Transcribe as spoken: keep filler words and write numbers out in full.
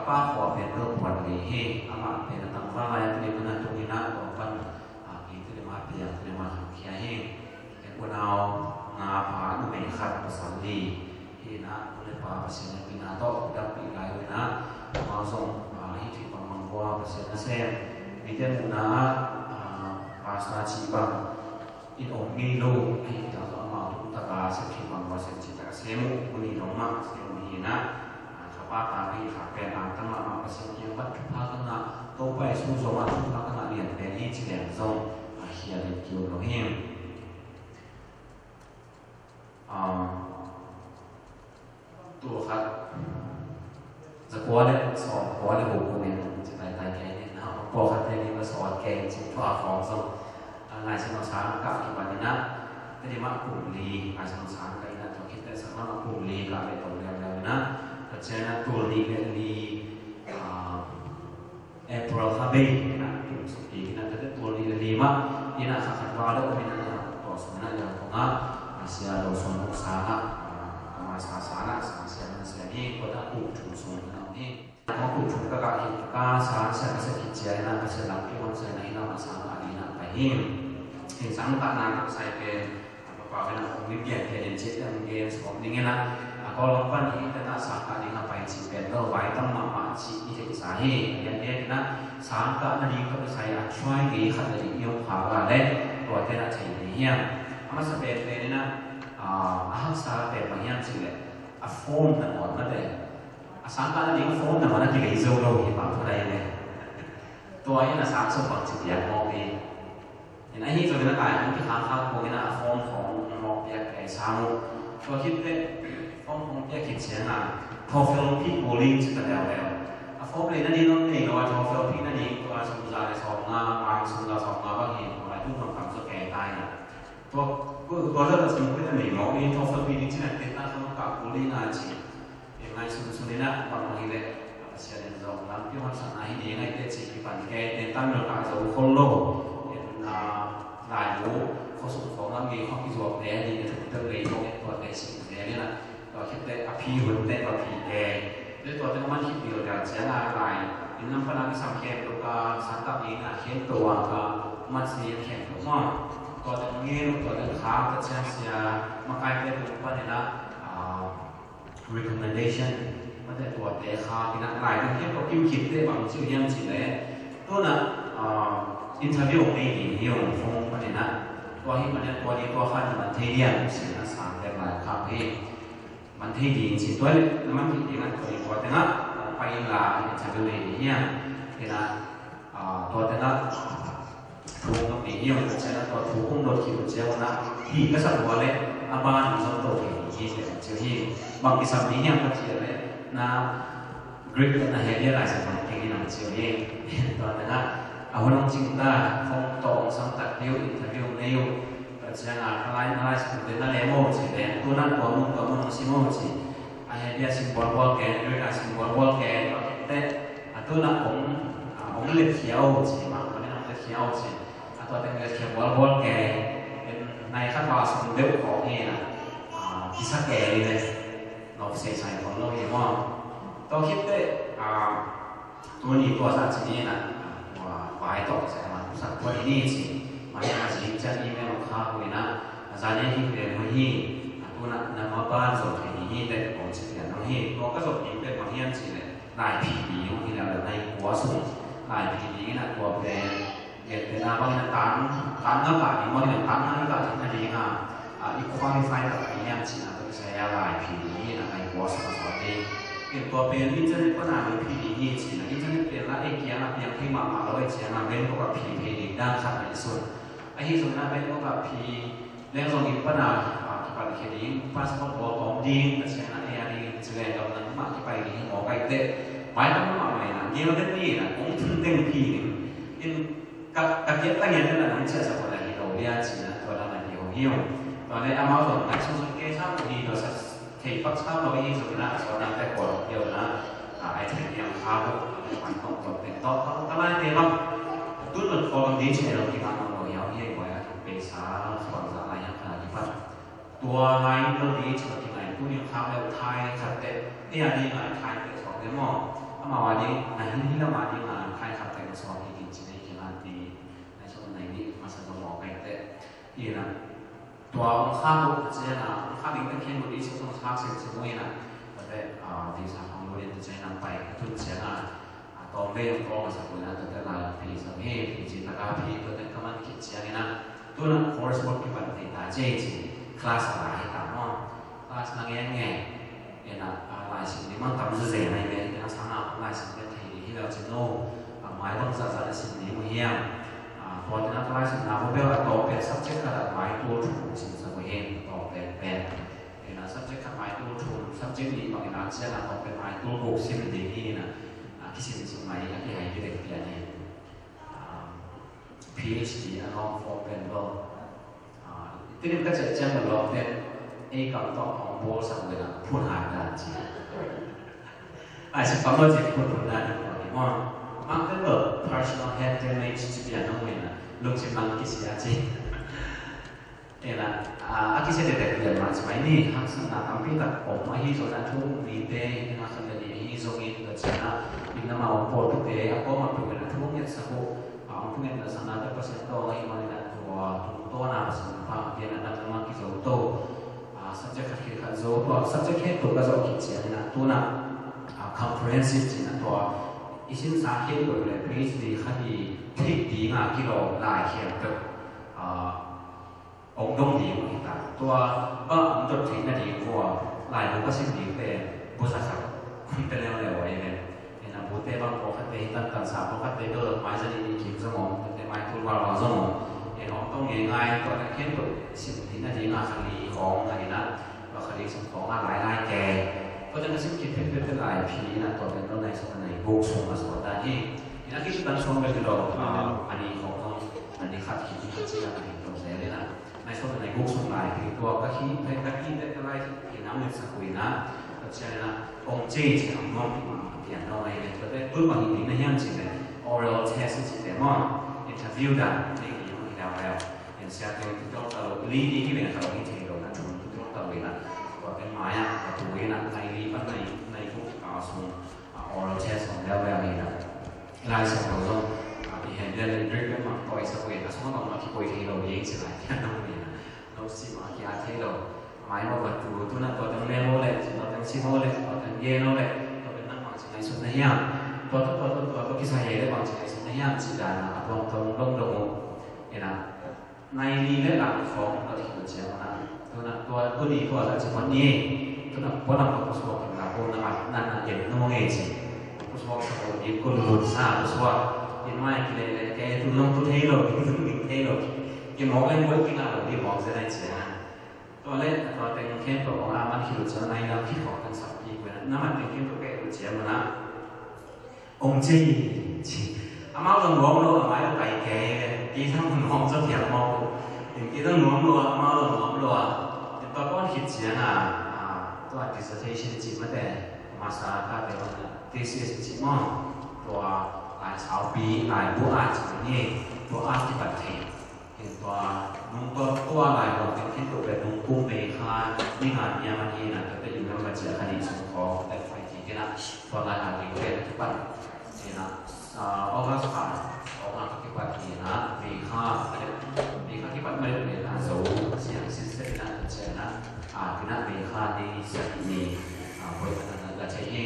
Pa khua pen Lalpuan Lei hi. Amah pen a tangval lai a Tedim a na tung in ah, tua pan a, i Tedim a piang, Tedim a khangkhia hi. Unau nga pa numei khat, pasal li hi in ah, nu le pa Pasian hehpihna tawh dampi lai uh in ah, amau zong a, hih thupha mangkua Pasian nasem mite muhna ah, a, pastor cih bang in om ngei lo, ahi tak zong amau tung taka sem thupha mangkua sem cih taka sem uh, huni dong mah sem uh hi in ah, a, ka pa ta ka hih kha pen a, tang mahmah Pasian kiang pan thupha ka ngah, Topa Jesu zong a thupha ka ngah lian pen hi ci leng zong a, khial in kium lo hi. Um, tul khat za kua le sawm kua le guk kum in ci taitai kei ni na, pawlkhat te ni va sawt kei ci tua khawng zong, a, Lai Siangtho sang kah kipan in ah, Tedim ah kum li Lai Siangtho sang kah in ah, tua khit teh Sanglam ah kum li kah le tong leuleu in ah, tua ciang in ah tul nih le li, a, April kha bei in ah kum suk kik in ah, tua teh tul nih le li mah in ah, kha khat val deuh om in ah, tua sung in ah Yangon ah, a, Sia Lo Suan Muk sang ah, a, a masa sang ah sang sia na sia hi, tua teh kum thum sung in ah om hi. Kum thum ka kah khit, ka sang sia ka sia khit ciang in ah, ka sia lam kihon sia na hi lam a sang ah in ah pai hi. Hih sang kahna ka sai pen, a, pau in ah hong mi pian pian in cih teng gen sawm ding in ah, a, Kawlgam pan hi teh in ah sang kah ding a pai cih pen lo vai tam mahmah cih i theihsa hi. A lian lian in ah sang kah nading tawh kisai a try ngei khat nading i om kha a leh, tua teh in ah thei ding hiam? A masa pen pen in ah, a, a haksa pen bang hiam cih leh a form nangawn mah teh, a sang kah nading form nangawn a kilei zo lo hi pah thu dai leh. Tua in a sang sung bang ci piak mawk hi. In ahi zongin a lai hong kikhang khak pong in a form khawng hong mawk piak kei sang uh. Tua khit teh form hong piak khit ciang a TOEFL pi calling ci ta leuleu. A form lei nading om nei lo a, TOEFL pi nading tua sum za le sawm nga, mark sum za sawm nga bang hi, tua lai tung bang kam zaw kei ta in a. Tua, tua, tua zat a sum pi na nei mawk in, TOEFL pi ding ci na te ta khawng ka calling a ci. Ngaihsun sun in a, bang hong hi leh, a Pasian in zong lampi hong sang a hi ding a, i teci kipan kei, ten tan mel kah zo khol lo. Laibu khuasung khawng lam ngei khawng kizuak te a ding a, tua lei khawng tuate sing te in a, tua khit teh a phi hun teh va phi kei. Tua tua teh man khit dil dan ciang a lai, inn lam pan a kisam khempeuh ka, sang kah ding a khempeuh a ka, mat si khempeuh maw. Tua teh ngen, tua teh khak, tua ciang sia, makai te tung pan in a, recommendation, mate tuate khak in a, lai ding hiam, tua kiu khit teh bang ci uh hiam cih leh, tu in a, ah, interview hong nei ding hi, hong phone pan in a, tua hi pan in a, tua ding tua khan man thei diam ci in a, sang teh lai khak hi. Man thei ding ci, tua leh na man thei ding a, tua ding tua teng ah pai in la interview nei ding hiam, ci in a, ah, tua teng ah thu hong dot ding hi, hong dot ciang a, tua thu hong dot khit uh ciang a, hih ka sak uh leh a ban hong zom to thei hi, ci uh hi. Bang kisam ding hiam ka cih leh, na Greek le na Hebrew Lai Siangtho kei in hong ci uh hi. Tua teng ah a hun hong cing ta, phone tawh hong sam tak ding uh, interview hong nei uh. Tua ciang a, ka lai, na Lai Siangtho te na lem maw ci leh, tu in a tua mun, tua mun hong sim maw ci. A Hebrew a sim bualbual kei, Greek a sim bualbual kei, tua khit teh, a tu in a hong, a hong letkhia uh ci, mah tua in hong letkhia uh ci. A tua teng letkhia bualbual kei, en nai khat va sung deuh khawng hi in a, a, kisa kei leh, nop seisai khawng lo hi maw. Tua khit teh, a, tuni tua zah ci ni in a, a, vai tawh kisai a man pusak tua ni ni ci. Mah hi a zing ciang email hong khak uh in a, a zan in hih pen hong hi, a tu in a na maban zong thei ni hi teh hong ci pian hong hi. Tua ka zong ding pen bang hiam cih leh, lai phi ding hong hi leuleu, nai kua sung lai phi ding in a, tua pen Gentehna bangin a tan, tan nga kah ding, bangin a tan nga i kah ding a ding a, a, i qualify tak ding hiam cihna tawh kisai a lai phi ding hi in a, ngai kua sung a sawt ding. Ken tua pen internet pan a ding phi ding hi cihna, internet pen la ei kiang a piang thei mahmah lo ei ciang a, Bangkok ah phi thei ding dan khat ngaihsun. Ahi zongin a Bangkok ah phi leng zong inn pan a, a, kipan khia ding, passport bawl kawm ding, a ciang a ei a ding, ci leng gam nang mah kipai ding hi mawk ai teh. Vai pan mah mai na, gel den ni na, kong thun deng phi ding. In Ka, ka kiat ta ngian in a nang ciah sa pawh na hi lo dia ci na tua dang a hi ho hi ung. Tua leh amau zong ngaihsun sun kei sa uh hi tua sa thei pak sa lo hi zong na a sawn na te kua lo hi na. A, ai thei piang kha lo, a, pan tong tong teng tawh, tawh, ka lai te bang. Tun lo kua bang di ci lo hi ma lo hi hi kua ya pe sa suang za lai yang ka di pan. Tua ngai lo di ci lo ki ngai tu ni kha lo thai khat te. Ni a di ngai thai te suang te mo. Amau a ding, na hin hi lam a ding a, khai khat teng sawm hi kin ci nei kei lan ti, na sawm nei ni masa lo mawk kai te. Hi na, tua ong kha lo ciang a, ong kha ding te khen lo di sawm sawm sak sim sim ui na, tua te, ah, di sa hong lo di te ciang a pai tun ciang a, ah, tawm ve ong kong a sa kui na, tua te la pi sa hi, pi ci ta ka pi, tua te ka man kit ciang i na, tu na course work ki ban thei ta ci ci, class a la hi ta mo, class na nge nge, Ina, a, laisim ni man tam zezen a i ve, ina sang a laisim pen thei ni hi lo cin lo, a, mai bang za za na sim ni mu hiam. A, tua tina ka laisim na ko bel a tawp pen subject khat a mai tul thum sim sa ko hi, tawp pen pen. Ina subject khat mai tul thum, subject ni bang ina cian a tawp pen mai tul guk sim ding hi ina, a, kisim sim mai a kihai kidek pian hi. A, PhD a lawng form pen lo. Ah, tinin ka ciah ciang ka lawm ten ei kam tawh hong bawlsak ve na phun hai dan ci. Ai, si pang lo ci phun phun dan ni maw. Mang ten lo personal health damage ci pian nong ve na lungsim mang kisia ci. Ena, ah, a kisia te te pian mang ci mai ni haksatna tampi tak om ahi zong a thu mi te ina khan le ni ahi zongin ka cian a ina ma om pawl te a kawm a pung ina thu nget sa ko. A, hong thungetna sang nate Pasian tawh ahih manin a tua tungtawn a Pasian pha a pian a dang lam a kizo to. A, subject khat khit khat zo, tua subject khempeuh ka zawh khit ciangin a tuna, a, comprehensive cih na tua i sinsa khempeuh le PhD khat i theih ding a kilawm lai khempeuh, a, hong dong ding uh hi ta. Tua bang hong dot theih nading uh a laibu ka sim ding pen bu sa khat hong pia leuleu uh a hi ve. Ina bu te bang pawlkhat te hi tantan sa, pawlkhat te bel mai zan in i kim zong om, te mai tul val val zong om. Ina hong tong ngei ngai, tua te khempeuh sim theih nading a kha li khawng a ina, tua kha li sim khawng a lai lai ke. Tua te ka sim khit phet phet te lai phi ina tua te nong nai sawm nai guk sung a sawt dan hi. Ina khit tan sawm bek hi lo, a, a ni khawng zong, a ni khat khit ni khat ci a ni tong zel ina. Nai sawm nai guk sung lai hi tua ka hi, ka hi te ka lai hi nang nget sa kui na, ka cia na, ong ci ci ang nuam pi mang pian lo ai le, tua te, tun bang hi na hiam ci le, oral test ci te maw, interview dan, ni ki hi lau lau. En sia te tu tok ta lo, li ni ki ben ka lo hi thei lo na, tu tok ta lo na, tua te mai a, ka tu na, nai li pan nai, nai guk ka sung, a, oral test ong lau lau ni na. Lai Siangtho zong, a, i hen lian in Greek pen mah poi sa poi, a sung a bang mah kipoi thei lo ding ci lai, a nong ni na. No si mah kia thei lo. Mai mah vat tu, tu na tua teng lem o le, tua teng sim o le, tua teng gen o le, tua pen nang bang ci ngaihsut na hiam. Tua, tua, tua, tua, tua, tua kisa hei le bang ci ngaihsut na hiam, ci dan a, a tuang tuang dong dong o. Ina, Nai li le lang khawng ka thil ciang na. Tuna tua tuni tua la ci pon ni. Tuna pon ang ka pusuak in la ko na mat nan na gen no nge ci. Pusuak sa ko di ko lut sa pusuak. In mai ki le le ke tu long tu thei lo, ki tu ding thei lo. Ki mawk le mawk ki na lo di mawk se nai ciang. Tua le tua teng khen tua kong a man ki lut ciang nai lam ki khawng teng sap ki ko na. Na man teng khen tua ke lut ciang na. Ong ci, ci. Amau zong nuam lo, amai lo pai ke, kei zong nuam zaw piang mawk. Kei zong nuam lo, amau zong nuam lo. Tua kawm khit ciang a, a, tua dissertation ci mate, masa ka te bang a, thesis ci maw. Tua, a, saupi, a, bu a ci ni, tua a kipat thei. Tua nung tua tua lai tua pen khen tua pen nung kum May kha ni nga ni a man hi na tua te in lam ka cia kha ni sung kho tua fai ti kena tua lai ha ni pen kipan hi na, ah, August kha August ka kipan hi na May kha May kha kipan mai le na zo siang sin se na cia na, ah, kena May kha ni sia ni, ah, poi na na la cia hi.